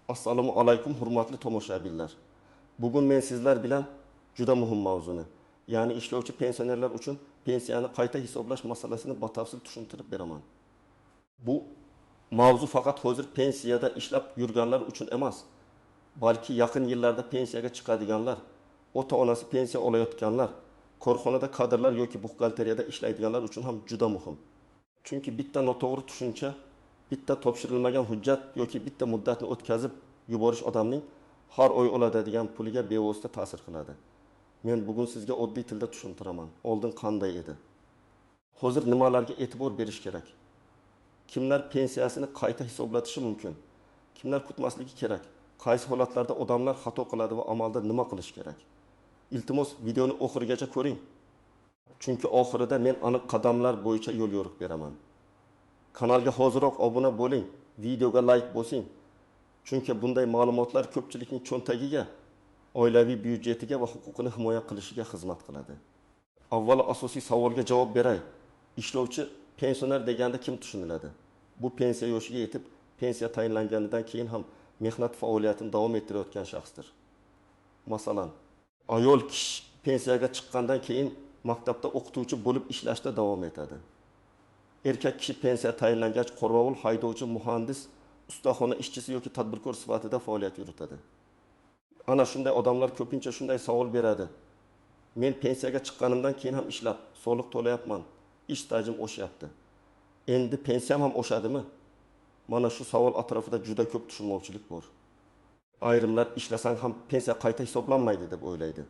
Assalomu alaykum, hurmatli tomoshabinlar. Bugun men sizlar bilan juda muhim mavzuni, ya'ni ishlovchi pensionerlar uchun pensiyani qayta hisoblash masalasini batafsil tushuntirib beraman. Bu mavzu faqat hozir pensiyada ishlab yurganlar uchun emas, balki yaqin yillarda pensiyaga chiqadiganlar, ota-onasi pensiya olayotganlar, korxonada kadrlar yoki buxgalteriyada ishlaydiganlar uchun ham juda muhim. Chunki bitta noto'g'ri tushuncha, bitta topshirilmagan hujjat yoki bitta muddatni o'tkazib yuborish odamning har oy oladigan puliga bevosita ta'sir qiladi. Men bugun sizga oddiy tilda tushuntiraman. Oldin qanday edi? Hozir nimalarga e'tibor berish kerak? Kimlar pensiyasini qayta hisoblatishi mumkin? Kimlar kutmasligi kerak? Qaysi holatlarda odamlar xato qiladi va amalda nima qilish kerak? Iltimos, videoni oxirigacha ko'ring. Chunki oxirida men aniq qadamlar bo'yicha yo'l yo'riq beraman. Kanalga hoziroq obuna bo'ling, videoga like bosing. Chunki bunday ma'lumotlar ko'pchilikning cho'ntagiga, oilaviy byudjetiga va huquqini himoya qilishiga xizmat qiladi. Avvalo asosiy savolga javob beray. Ishlovchi pensioner deganda kim tushuniladi? Bu pensiya yoshiga yetib, pensiya tayinlanganidan keyin ham mehnat faoliyatini davom ettirayotgan shaxsdir. Masalan, ayol kishi pensiyaga chiqqandan keyin maktabda o'qituvchi bo'lib ishlashda davom etadi. Erkak kishi pensiya tayinlangach qorovul, haydovchi, muhandis, ustaxona ishchisi yoki tadbirkor sifatida faoliyat yuritadi. Ana shunday odamlar ko'pincha shunday savol beradi. Men pensiyaga chiqqanimdan keyin ham ishlab, soliq to'layapman, ish stajim oshyapti. Endi pensiyam ham oshadimi? Mana shu savol atrofida juda ko'p tushunmovchilik bor. Ayrimlar ishlasang ham pensiya qayta hisoblanmaydi deb o'ylaydi.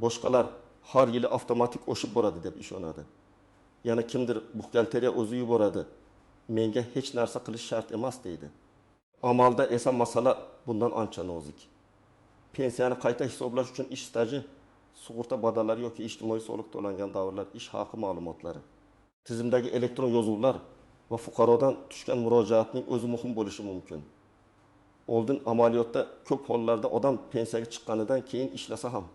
Boshqalar har yili avtomatik oshib boradi deb ishonadi. Yana kimdir buxgalteriya o'zi yuboradi, menga hech narsa qilish shart emas deydi. Amalda esa masala bundan ancha nozik. Pensiyani qayta hisoblash uchun ish staji, sug'urta badallari yoki ijtimoiy soliq to'langan davrlar ish haqi ma'lumotlari, tizimdagi elektron yozuvlar va fuqarodan tushgan murojaatning o'zi muhim bo'lishi mumkin. Oldin amaliyotda ko'p hollarda odam pensiyaga chiqqanidan keyin ishlasa ham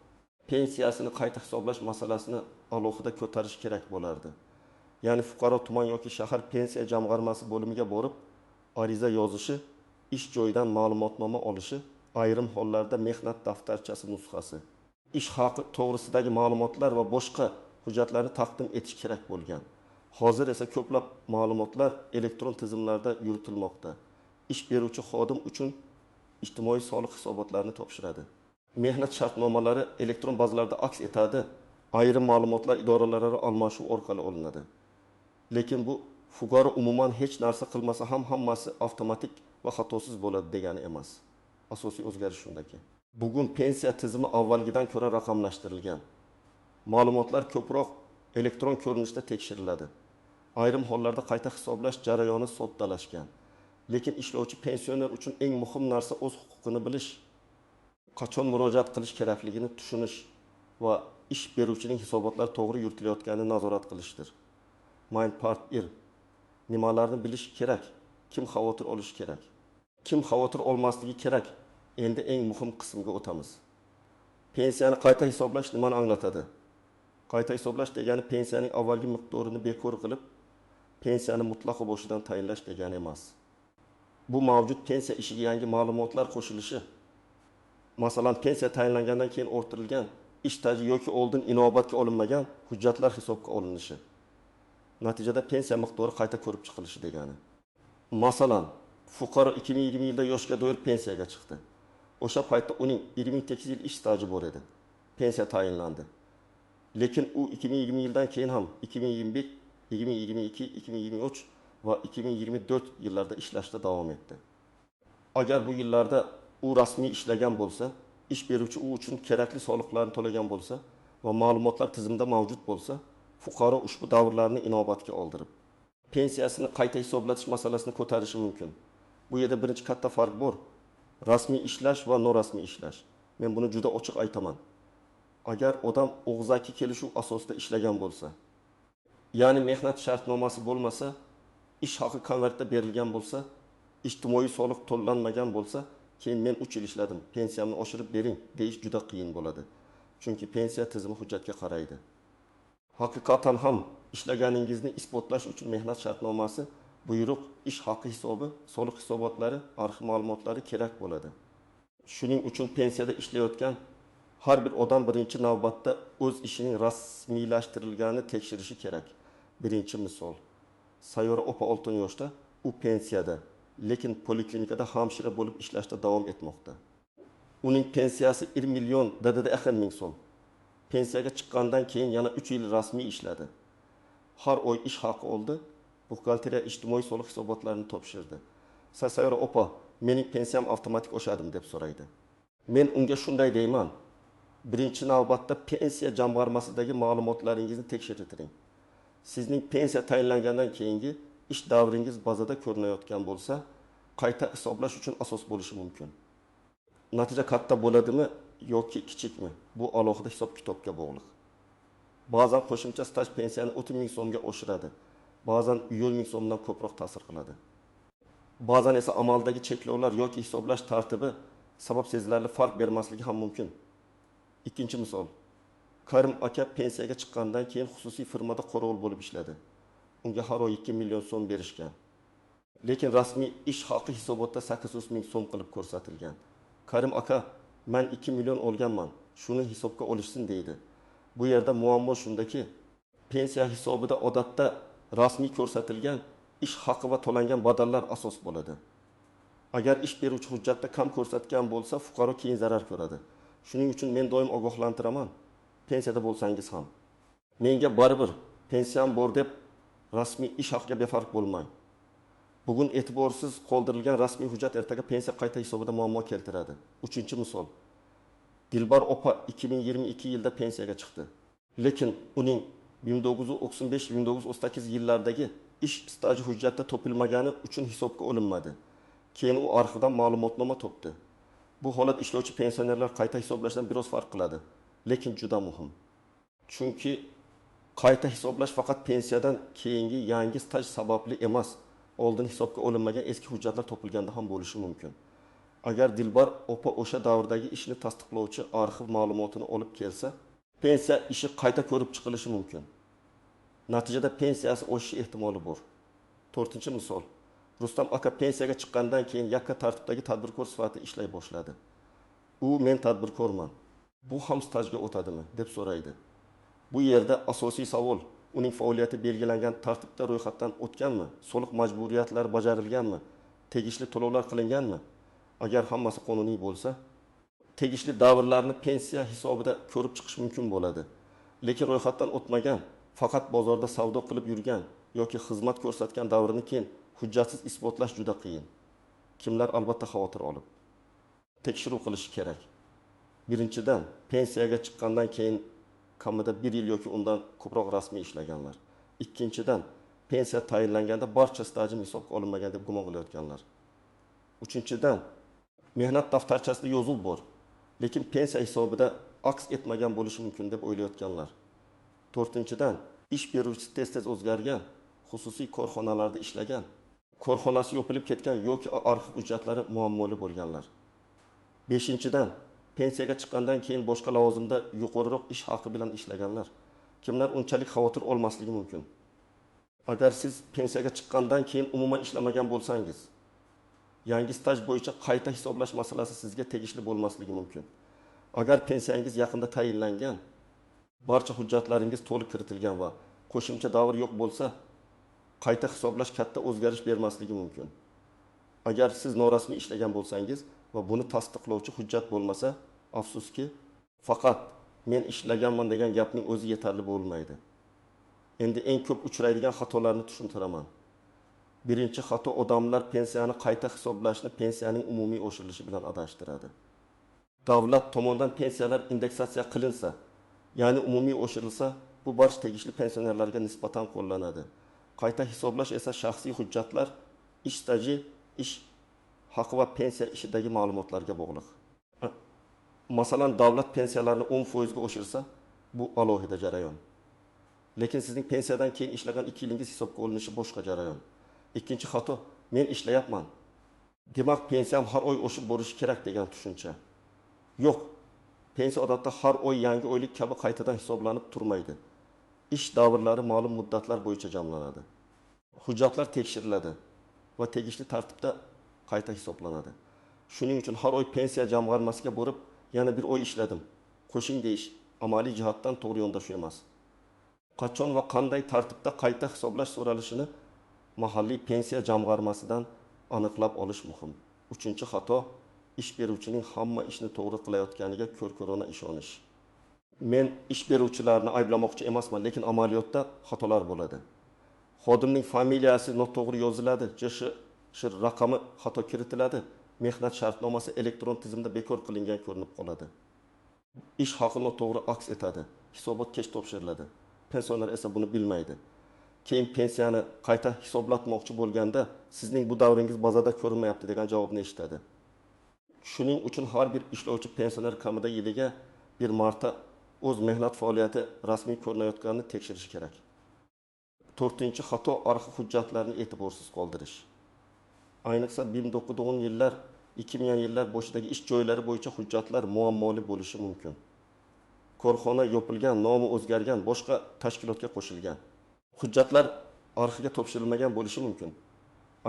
pensiyasini qayta hisoblash masalasini alohida ko'tarish kerak bo'lardi. Ya'ni fuqaro tuman yoki shahar pensiya jamg'armasi bo'limiga borib ariza yozishi, ish joyidan ma'lumotnoma olishi, ayrim hollarda mehnat daftarchasi nusxasi, ish haqi to'g'risidagi ma'lumotlar va boshqa hujjatlarni taqdim etish kerak bo'lgan. Hozir esa ko'plab ma'lumotlar elektron tizimlarda yuritilmoqda. Ish beruvchi xodim uchun ijtimoiy soliq hisobotlarini topshiradi. Mehnat shartnomalari elektron bazalarda aks etadi. Ayrim ma'lumotlar idoralararo almashuv orqali olinadi. Lekin bu fuqaro umuman hech narsa qilmasa ham hammasi avtomatik va xatosiz bo'ladi degani emas. Asosiy o'zgarish shundaki, bugun pensiya tizimi avvalgidan ko'ra raqamlashtirilgan. Ma'lumotlar ko'proq elektron ko'rinishda tekshiriladi. Ayrim hollarda qayta hisoblash jarayoni soddalashgan. Lekin ishlovchi pensioner uchun eng muhim narsa o'z huquqini bilish, qachon murojaat qilish kerakligini tushunish va ish beruvchining hisobotlari to'g'ri yuritilayotganini nazorat qilishdir. Mind part 1. Nimalarni bilish kerak? Kim xavotir olishi kerak? Kim xavotir olmasligi kerak? Endi eng muhim qismga o'tamiz. Pensiyani qayta hisoblash nimani anglatadi? Qayta hisoblash degani pensiyaning avvalgi miqdorini bekor qilib, pensiyani mutlaqo boshidan tayinlash degani emas. Bu mavjud pensiya ishiga yangi ma'lumotlar qo'shilishi, masalan, pensiya tayinlangandan keyin orttirilgan ish staji yoki oldin inobatga olinmagan hujjatlar hisobga olinishi. Natijada pensiya miqdori qayta ko'rib chiqilishi degani. Masalan, fuqaro 2020 yilda yoshga doir pensiyaga chiqdi. O'sha paytda uning 28 yil ish staji bor edi. Pensiya tayinlandi. Lekin u 2020 yildan keyin ham 2021, 2022, 2023 va 2024 yillarda ishlashda davom etdi. Agar bu yillarda u rasmiy ishlagan bo'lsa, ish beruvchi u uchun kerakli soliqlarni to'lagan bo'lsa va ma'lumotlar tizimda mavjud bo'lsa, fuqaro ushbu davrlarni inobatga oldirib, pensiyasini qayta hisoblatish masalasini ko'tarishi mumkin. Bu yerda birinchi katta farq bor. Rasmiy ishlash va norasmiy ishlash. Men buni juda ochiq aytaman. Agar odam og'zaki kelishuv asosida ishlagan bo'lsa, ya'ni mehnat shartnomasi bo'lmasa, ish haqi konvertda berilgan bo'lsa, ijtimoiy soliq to'lanmagan bo'lsa, keyin men 3 yil ishladim, pensiyamni oshirib bering deyish juda qiyin bo'ladi. Chunki pensiya tizimi hujjatga qaraydi. Haqiqatan ham ishlaganingizni isbotlash uchun mehnat shartnomasi buyruq, ish haqi hisobi, soliq hisobotlari, arxiv ma'lumotlari kerak bo'ladi. Shuning uchun pensiyada ishlayotgan har bir odam birinchi navbatda o'z ishining rasmiylashtirilganini tekshirishi kerak. Birinchi misol. Sayyora opa 60 yoshda, u pensiyada, lekin poliklinikada hamshira bo'lib ishlashda davom etmoqda. Uning pensiyasi 1 million DDR ming so'm. Pensiyaga chiqqandan keyin yana 3 yil rasmiy ishladi. Har oy ish haqi oldi, buxgalteriya ijtimoiy soliq hisobotlarini topshirdi. Sayyora opa, mening pensiyam avtomatik oshadimi deb so'raydi. Men unga shunday deyman: birinchi navbatda pensiya jamg'armasidagi ma'lumotlaringizni tekshirtiring. Sizning pensiya tayinlangandan keyingi ish davringiz bazada ko'rinayotgan bo'lsa, qayta hisoblash uchun asos bo'lishi mumkin. Natija katta bo'ladimi yoki kichikmi? Bu alohida hisob-kitobga bog'liq. Ba'zan qo'shimcha staj pensiyani 30 ming so'mga oshiradi, ba'zan 100 ming so'mdan ko'proq ta'sir qiladi. Ba'zan esa amaldagi cheklovlar yoki hisoblash tartibi sabab sezilarli farq bermasligi ham mumkin. Ikkinchi misol. Karim aka pensiyaga chiqqandan keyin xususiy firmada qorovul bo'lib ishladi. Unga har oy 2 million so'm berishgan. Lekin rasmiy ish haqi hisobotda 800 ming so'm qilib ko'rsatilgan. Karim aka, men 2 million olganman, shuni hisobga olishsin deydi. Bu yerda muammo shundaki, pensiya hisobida odatda rasmiy ko'rsatilgan ish haqi va to'langan badallar asos bo'ladi. Agar ish beruvchi hujjatda kam ko'rsatgan bo'lsa, fuqaro keyin zarar ko'radi. Shuning uchun men doim ogohlantiraman, pensiyada bo'lsangiz ham. Menga baribir pensiyam bor deb rasmiy ish haqiga befarq bo'lmang. Bugun e'tiborsiz qoldirilgan rasmiy hujjat ertaga pensiya qayta hisobida muammo keltiradi. Uchinchi misol. Dilbar opa 2022 yilda pensiyaga chiqdi. Lekin uning 1995-1938 yillardagi ish staji hujjatda topilmagani uchun hisobga olinmadi. Keyin u arxivdan ma'lumotnoma topdi. Bu holat ishlovchi pensionerlar qayta hisoblashdan biroz farq qiladi, lekin juda muhim. Chunki qayta hisoblash faqat pensiyadan keyingi yangi staj sababli emas, oldin hisobga olinmagan eski hujjatlar topilganda ham bo'lishi mumkin. Agar Dilbar opa o'sha davrdagi ishni tasdiqlovchi arxiv ma'lumotini olib kelsa, pensiya ishi qayta ko'rib chiqilishi mumkin. Natijada pensiyasi oshishi ehtimoli bor. To'rtinchi misol. Rustam aka pensiyaga chiqqandan keyin yakka tartibdagi tadbirkor sifatida ishlay boshladi. U men tadbirkorman, bu ham stajga o'tadimi deb so'raydi. Bu yerda asosiy savol, uning faoliyati belgilangan tartibda ro'yxatdan o'tganmi, soliq majburiyatlari bajarilganmi, tegishli to'lovlar qilinganmi? Agar hammasi qonuniy bo'lsa, tegishli davrlarni pensiya hisobida ko'rib chiqish mumkin bo'ladi. Lekin ro'yxatdan o'tmagan, faqat bozorda savdo qilib yurgan yoki xizmat ko'rsatgan davrini keyin hujjatsiz isbotlash juda qiyin. Kimlar albatta xavotir olib tekshiruv qilishi kerak. Birinchidan, pensiyaga chiqqandan keyin kamida 1 yil yoki undan ko'proq rasmiy ishlaganlar. Ikkinchidan, pensiya tayinlanganda barcha stajim hisobga olinmagan deb gumon qilayotganlar. Uchinchidan, mehnat daftarchasida yozuv bor, lekin pensiya hisobida aks etmagan bo'lishi mumkin deb o'ylayotganlar. To'rtinchidan, ish beruvchisi tez-tez o'zgargan, xususiy korxonalarda ishlagan, korxonasi yopilib ketgan yoki arxiv hujjatlari muammoli bo'lganlar. Beshinchidan, pensiyaga chiqqandan keyin boshqa lavozimda yuqoriroq ish haqi bilan ishlaganlar. Kimlar unchalik xavotir olmasligi mumkin. Agar siz pensiyaga chiqqandan keyin umuman ishlamagan bo'lsangiz, yangi staj bo'yicha qayta hisoblash masalasi sizga tegishli bo'lmasligi mumkin. Agar pensiyangiz yaqinda tayinlangan, barcha hujjatlaringiz to'liq kiritilgan va qo'shimcha davr yo'q bo'lsa, qayta hisoblash katta o'zgarish bermasligi mumkin. Agar siz norasmiy ishlagan bo'lsangiz va buni tasdiqlovchi hujjat bo'lmasa, afsuski, faqat men ishlaganman degan gapning o'zi yetarli bo'lmaydi. Endi eng ko'p uchraydigan xatolarni tushuntiraman. Birinchi xato, odamlar pensiyani qayta hisoblashni pensiyaning umumiy oshirilishi bilan adashtiradi. Davlat tomonidan pensiyalar indeksatsiya qilinsa, ya'ni umumiy oshirilsa, bu barcha tegishli pensionerlarga nisbatan qo'llanadi. Qayta hisoblash esa shaxsiy hujjatlar, ish staji, ish haqi va pensiya ishidagi ma'lumotlarga bog'liq. Masalan, davlat pensiyalarni 10% ga oshirsa, bu alohida jarayon. Lekin sizning pensiyadan keyin ishlagan 2 yilingiz hisobga olinishi boshqa jarayon. Ikkinchi xato, men ishlayapman, demak pensiyam har oy oshib borishi kerak degan tushuncha. Yo'q, pensiya odatda har oy yangi oylik kabi qaytadan hisoblanib turmaydi. Ish davrlari ma'lum muddatlar bo'yicha jamlanadi. Hujjatlar tekshiriladi va tegishli tartibda qayta hisoblanadi. Shuning uchun har oy pensiya jamg'armasiga borib, yana bir oy ishladim, qo'shing deyish amaliy jihatdan to'g'ri yondashuv emas. Qachon va qanday tartibda qayta hisoblash so'ralishini mahalliy pensiya jamg'armasidan aniqlab olish muhim. Uchinchi xato: ish beruvchining hamma ishni to'g'ri qilayotganiga ko'r-ko'rona ishonish. Men ish beruvchilarni ayblamoqchi emasman, lekin amaliyotda xatolar bo'ladi. Xodimning familiyasi noto'g'ri yoziladi, JSH raqami xato kiritiladi, mehnat shartnomasi elektron tizimda bekor qilingan ko'rinib qoladi. Ish haqi noto'g'ri aks etadi, hisobot kech topshiriladi. Pensioner esa buni bilmaydi. Keyin pensiyani qayta hisoblatmoqchi bo'lganda, sizning bu davringiz bazada ko'rinmayapti degan javobni eshitadi. Shuning uchun har bir ishlovchi pensioner kamida yiliga bir marta o'z mehnat faoliyati rasmiy ko'rinayotganini tekshirishi kerak. To'rtinchi xato: arxiv hujjatlarini e'tiborsiz qoldirish. Ayniqsa 1990 yillar, 2000 yillar boshidagi ish joylari bo'yicha hujjatlar muammoli bo'lishi mumkin. Korxona yopilgan, nomi o'zgargan, boshqa tashkilotga qo'shilgan. Hujjatlar arxivga topshirilmagan bo'lishi mumkin.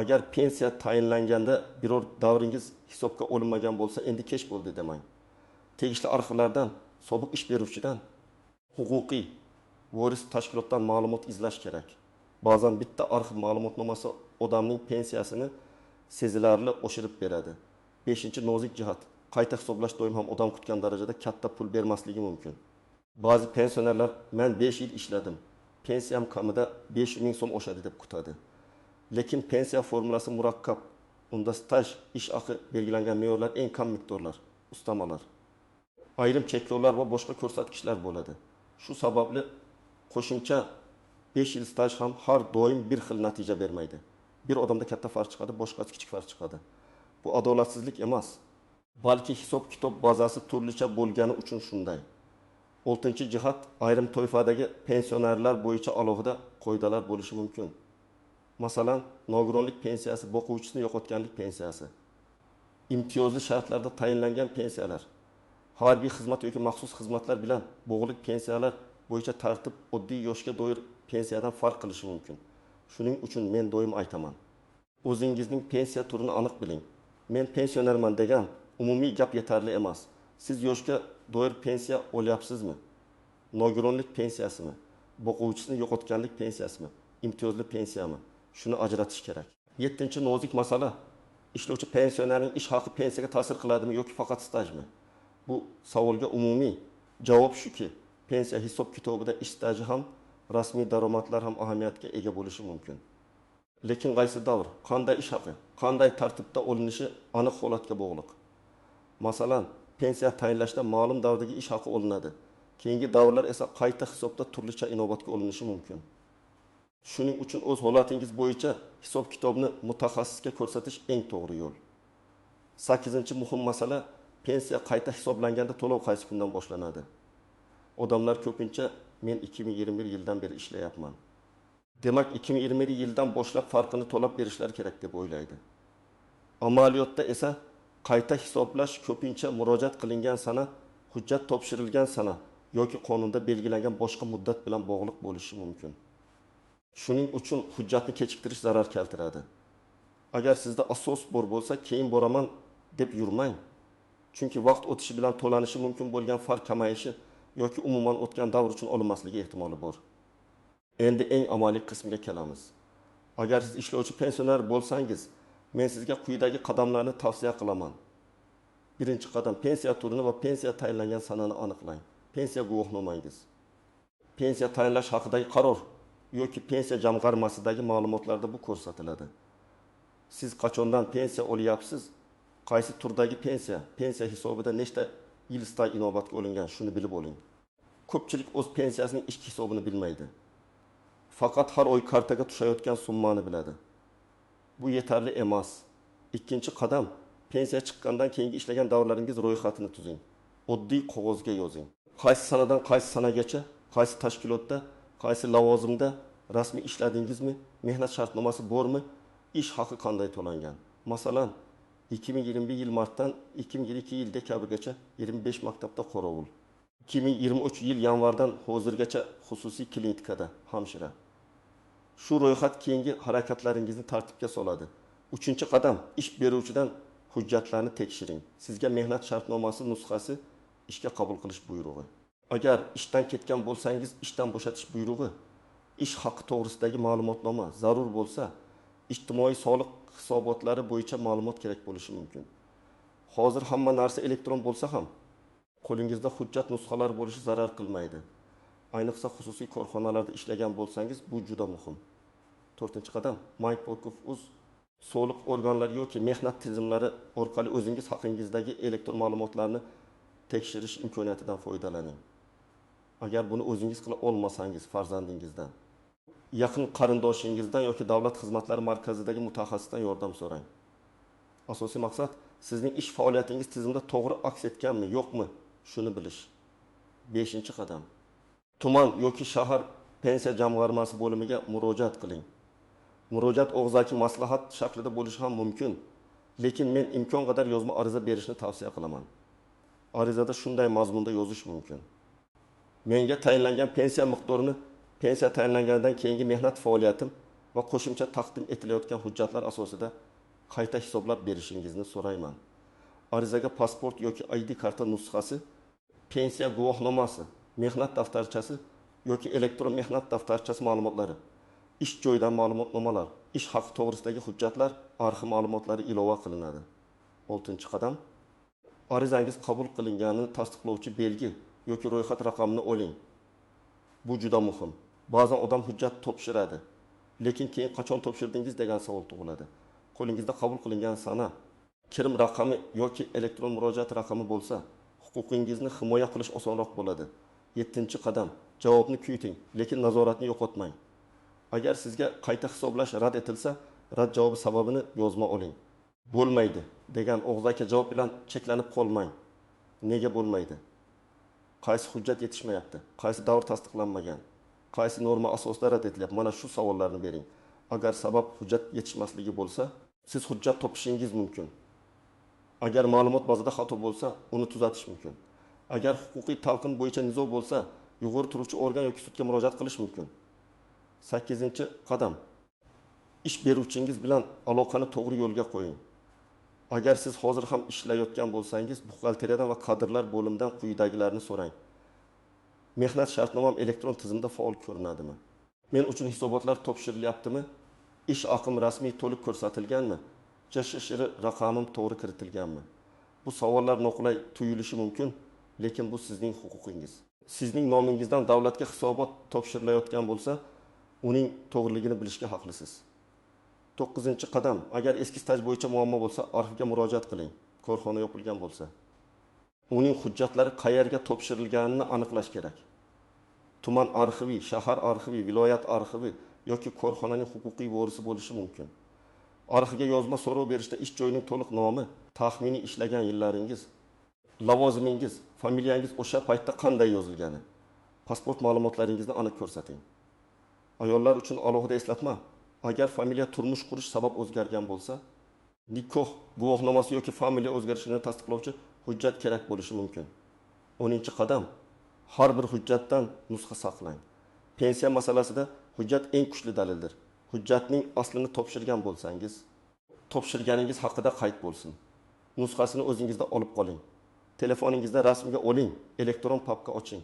Agar pensiya tayinlanganda biror davringiz hisobga olinmagan bo'lsa, endi kech bo'ldi demang. Tegishli arxivlardan, sobiq ish beruvchidan, huquqiy voris tashkilotdan ma'lumot izlash kerak. Ba'zan bitta arxiv ma'lumotnomasi odamning pensiyasini sezilarli oshirib beradi. Beshinchi nozik jihat: qayta hisoblash doim ham odam kutgan darajada katta pul bermasligi mumkin. Ba'zi pensionerlar men 5 yil ishladim, pensiyam kamida 5000 so'm oshadi deb kutadi. Lekin pensiya formulasi murakkab. Unda staj, ish haqi belgilangan me'yorlar eng kam miqdorlar, ustamalar. Ayrim cheklovlar va boshqa ko'rsatkichlar bo'ladi. Shu sababli qo'shimcha 5 yil staj ham har doim bir xil natija bermaydi. Bir odamda katta farq chiqadi, boshqasi kichik farq chiqadi. Bu adolatsizlik emas, balki hisob-kitob bazasi turlicha bo'lgani uchun shunday. Oltinchi jihat: ayrim toifadagi pensionerlar bo'yicha alohida qoidalar bo'lishi mumkin. Masalan, nogironlik pensiyasi, boquvchisini yo'qotganlik pensiyasi, imtiyozli shartlarda tayinlangan pensiyalar, harbiy xizmat yoki maxsus xizmatlar bilan bog'liq pensiyalar bo'yicha tartib oddiy yoshga doir pensiyadan farq qilishi mumkin. Shuning uchun men doim aytaman: o'zingizning pensiya turini aniq biling. Men pensionerman degan umumiy gap yetarli emas. Siz yoshga doir pensiya olyapsizmi? Nogironlik pensiyasimi? Boquvchisini yo'qotganlik pensiyasimi? Imtiyozli pensiyami? Shuni ajratish kerak. Yettinchi nozik masala: ishlovchi pensionerning ish haqi pensiyaga ta'sir qiladimi yoki faqat stajmi? Bu savolga umumiy javob shuki, pensiya hisob-kitobida ish staji ham, rasmiy daromadlar ham ahamiyatga ega bo'lishi mumkin. Lekin qaysi davr, qanday ish haqi, qanday tartibda olinishi aniq holatga bog'liq. Masalan, pensiya tayinlashda ma'lum davrdagi ish haqi olinadi. Keyingi davrlar esa qayta hisobda turlicha inobatga olinishi mumkin. Shuning uchun o'z holatingiz bo'yicha hisob-kitobni mutaxassisga ko'rsatish eng to'g'ri yo'l. 8-muhim masala: pensiya qayta hisoblanganda to'lov qaysi kundan boshlanadi? Odamlar ko'pincha men 2021 yildan beri ishlayapman, demak 2021 yildan boshlab farqini to'lab berishlari kerak deb o'ylaydi. Amaliyotda esa qayta hisoblash ko'pincha murojaat qilingan sana, hujjat topshirilgan sana yoki qonunda belgilangan boshqa muddat bilan bog'liq bo'lishi mumkin. Shuning uchun hujjatni kechiktirish zarar keltiradi. Agar sizda asos bor bo'lsa, keyin boraman deb yurmang. Chunki vaqt o'tishi bilan to'lanishi mumkin bo'lgan farq kamayishi yoki umuman o'tgan davr uchun olinmasligi ehtimoli bor. Endi eng amaliy qismiga kelamiz. Agar siz ishlovchi pensioner bo'lsangiz, men sizga quyidagi qadamlarni tavsiya qilaman. Birinchi qadam: pensiya turini va pensiya tayinlangan sanani aniqlang. Pensiya guvohnomangiz, pensiya tayinlash haqidagi qaror yoki pensiya jamg'armasidagi ma'lumotlarda bu ko'rsatiladi. Siz qachondan pensiya olyapsiz, qaysi turdagi pensiya, pensiya hisobida nechta yil staj inobatga olingan, shuni bilib oling. Ko'pchilik o'z pensiyasining ichki hisobini bilmaydi. Faqat har oy kartaga tushayotgan summani biladi. Bu yetarli emas. Ikkinchi qadam: pensiya chiqqandan keyingi ishlagan davrlaringiz ro'yxatini tuzing. Oddiy qog'ozga yozing. Qaysi sanadan qaysi sanagacha, qaysi tashkilotda, qaysi lavozimda rasmiy ishladingizmi, mehnat shartnomasi bormi, ish haqi qanday to'langan. Masalan, 2021 yil martdan 2022 yil dekabrgacha 25 maktabda qorovul. 2023 yil yanvardan hozirgacha xususiy klinikada hamshira. Shu ro'yxat keyingi harakatlaringizni tartibga soladi. Uchinchi qadam: ish beruvchidan hujjatlarni tekshiring. Sizga mehnat shartnomasi nusxasi, ishga qabul qilish buyrug'i. Agar ishdan ketgan bo'lsangiz, ishdan bo'shatish buyrug'i, ish haqi to'g'risidagi ma'lumotnoma, zarur bo'lsa, ijtimoiy soliq hisobotlari bo'yicha ma'lumot kerak bo'lishi mumkin. Hozir hamma narsa elektron bo'lsa ham, qo'lingizda hujjat nusxalari bo'lishi zarar qilmaydi. Ayniqsa xususiy korxonalarda ishlagan bo'lsangiz, bu juda muhim. To'rtinchi qadam: my.gov.uz soliq organlari yoki mehnat tizimlari orqali o'zingiz haqingizdagi elektron ma'lumotlarni tekshirish imkoniyatidan foydalaning. Agar buni o'zingiz qila olmasangiz, farzandingizdan, yaqin qarindoshingizdan yoki davlat xizmatlari markazidagi mutaxassisdan yordam so'rang. Asosiy maqsad sizning ish faoliyatingiz tizimda to'g'ri aks etganmi, yo'qmi, shuni bilish. Beshinchi qadam: tuman yoki shahar pensiya jamg'armasi bo'limiga murojaat qiling. Murojaat og'zaki maslahat shaklida bo'lishi ham mumkin, lekin men imkon qadar yozma ariza berishni tavsiya qilaman. Arizada shunday mazmunda yozish mumkin: menga tayinlangan pensiya miqdorini pensiya tayinlanganidan keyingi mehnat faoliyatim va qo'shimcha taqdim etilayotgan hujjatlar asosida qayta hisoblab berishingizni so'rayman. Arizaga pasport yoki ID karta nusxasi, pensiya guvohnomasi, mehnat daftarchasi yoki elektron mehnat daftarchasi ma'lumotlari, ish joyidan ma'lumotnomalar, ish haqi to'g'risidagi hujjatlar, arxiv ma'lumotlari ilova qilinadi. Oltinchi qadam: arizangiz qabul qilinganini tasdiqlovchi belgi yoki ro'yxat raqamini oling. Bu juda muhim. Ba'zan odam hujjat topshiradi, lekin keyin qachon topshirdingiz degan savol tug'iladi. Qo'lingizda qabul qilingan sana, kirim raqami yoki elektron murojaat raqami bo'lsa, huquqingizni himoya qilish osonroq bo'ladi. Yettinchi qadam: javobni kuting, lekin nazoratni yo'qotmang. Agar sizga qayta hisoblash rad etilsa, rad javobi sababini yozma oling. Bo'lmaydi degan og'zaki javob bilan cheklanib qolmang. Nega bo'lmaydi? Qaysi hujjat yetishmayapti? Qaysi davr tasdiqlanmagan? Qaysi norma asosida rad etilyapti? Mana shu savollarni bering. Agar sabab hujjat yetishmasligi bo'lsa, siz hujjat topishingiz mumkin. Agar ma'lumot bazada xato bo'lsa, uni tuzatish mumkin. Agar huquqiy talqin bo'yicha nizo bo'lsa, yuqori turuvchi organ yoki sudga murojaat qilish mumkin. Sakkizinchi qadam: ish beruvchingiz bilan aloqani to'g'ri yo'lga qo'ying. Agar siz hozir ham ishlayotgan bo'lsangiz, buxgalteriyadan va kadrlar bo'limidan quyidagilarni so'rang. Mehnat shartnomam elektron tizimda faol ko'rinadimi? Men uchun hisobotlar topshirilyaptimi? Ish haqim rasmiy to'liq ko'rsatilganmi? JShShR raqamim to'g'ri kiritilganmi? Bu savollar noqulay tuyulishi mumkin, lekin bu sizning huquqingiz. Sizning nomingizdan davlatga hisobot topshirilayotgan bo'lsa, uning to'g'riligini bilishga haqlisiz. To'qqizinchi qadam: agar eski staj bo'yicha muammo bo'lsa, arxivga murojaat qiling. Korxona yopilgan bo'lsa, uning hujjatlari qayerga topshirilganini aniqlash kerak. Tuman arxivi, shahar arxivi, viloyat arxivi yoki korxonaning huquqiy vorisi bo'lishi mumkin. Arxivga yozma so'rov berishda ish joyining to'liq nomi, taxminiy ishlagan yillaringiz, lavozimingiz, familiyangiz o'sha paytda qanday yozilgani, pasport ma'lumotlaringizni aniq ko'rsating. Ayollar uchun alohida eslatma: agar familiya turmush qurish sabab o'zgargan bo'lsa, nikoh guvohnomasi yoki familiya o'zgarishini tasdiqlovchi hujjat kerak bo'lishi mumkin. 10-qadam: har bir hujjatdan nusxa saqlang. Pensiya masalasida hujjat eng kuchli dalildir. Hujjatning aslini topshirgan bo'lsangiz, topshirganingiz haqida qayd bo'lsin. Nusxasini o'zingizda olib qoling. Telefoningizda rasmga oling, elektron papka oching.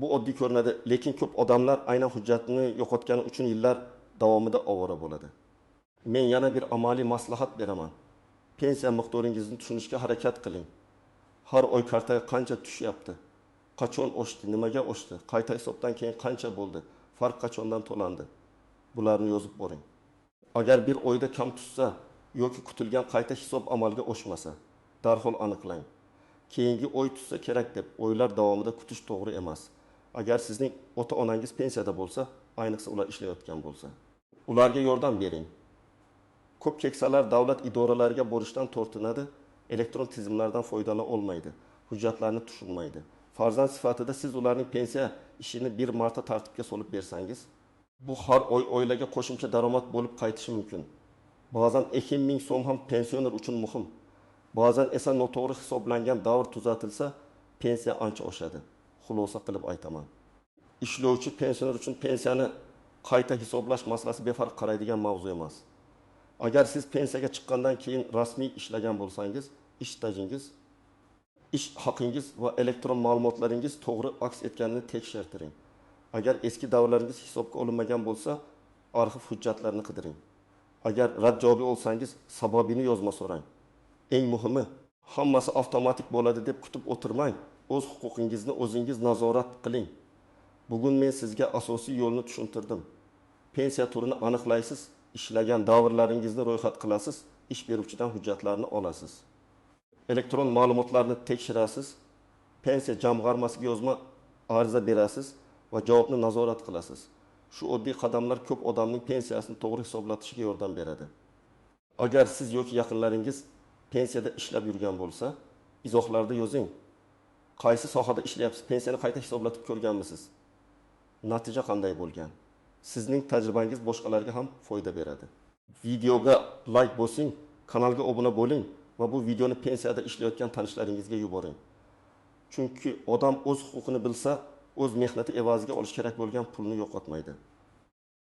Bu oddiy ko'rinadi, lekin ko'p odamlar aynan hujjatni yo'qotgani uchun yillar davomida ovora bo'ladi. Men yana bir amaliy maslahat beraman. Pensiya miqdoringizni tushunishga harakat qiling. Har oy kartaga qancha tushyapti? Qachon oshdi, nimaga oshdi, qayta hisobdan keyin qancha bo'ldi, farq qachondan to'landi? Bularni yozib boring. Agar bir oyda kam tushsa yoki kutilgan qayta hisob amalga oshmasa, darhol aniqlang. Keyingi oy tushsa kerak deb oylar davomida kutish to'g'ri emas. Agar sizning ota-onangiz pensiyada bo'lsa, ayniqsa ular ishlayotgan bo'lsa, ularga yordam bering. Ko'p keksalar davlat idoralariga borishdan tortinadi, elektron tizimlardan foydalana olmaydi, hujjatlarni tushunmaydi. Farzand sifatida siz ularning pensiya ishini bir marta tartibga solib bersangiz, bu har oy oilaga qo'shimcha daromad bo'lib qaytishi mumkin. Ba'zan 2000 so'm ham pensioner uchun muhim. Ba'zan esa noto'g'ri hisoblangan davr tuzatilsa, pensiya ancha oshadi. Xulosa qilib aytaman. Ishlovchi pensioner uchun pensiyani Qayta hisoblash masalasi befarq qaraydigan mavzu emas. Agar siz pensiyaga chiqqandan keyin rasmiy ishlagan bo'lsangiz, ish stajingiz, ish haqingiz va elektron ma'lumotlaringiz to'g'ri aks etganini tekshirtiring. Agar eski davrlaringiz hisobga olinmagan bo'lsa, arxiv hujjatlarini qidiring. Agar rad javobi olsangiz, sababini yozma so'rang. Eng muhimi, hammasi avtomatik bo'ladi deb kutib o'tirmang, o'z huquqingizni o'zingiz nazorat qiling. Bugun men sizga asosiy yo'lni tushuntirdim. Pensiya turini aniqlaysiz, ishlagan davrlaringizni ro'yxat qilasiz, ish beruvchidan hujjatlarni olasiz. Elektron ma'lumotlarni tekshirasiz, pensiya jamg'armasiga yozma ariza berasiz va javobni nazorat qilasiz. Shu oddiy qadamlar ko'p odamning pensiyasini to'g'ri hisoblatishiga yordam beradi. Agar siz yoki yaqinlaringiz pensiyada ishlab yurgan bo'lsa, izohlarda yozing. Qaysi sohada ishlayapsiz? Pensiyani qayta hisoblatib ko'rganmisiz? Natija qanday bo'lgan? Sizning tajribangiz boshqalarga ham foyda beradi. Videoga like bosing, kanalga obuna bo'ling va bu videoni pensiyada ishlayotgan tanishlaringizga yuboring. Chunki odam o'z huquqini bilsa, o'z mehnati evaziga olish kerak bo'lgan pulni yo'qotmaydi.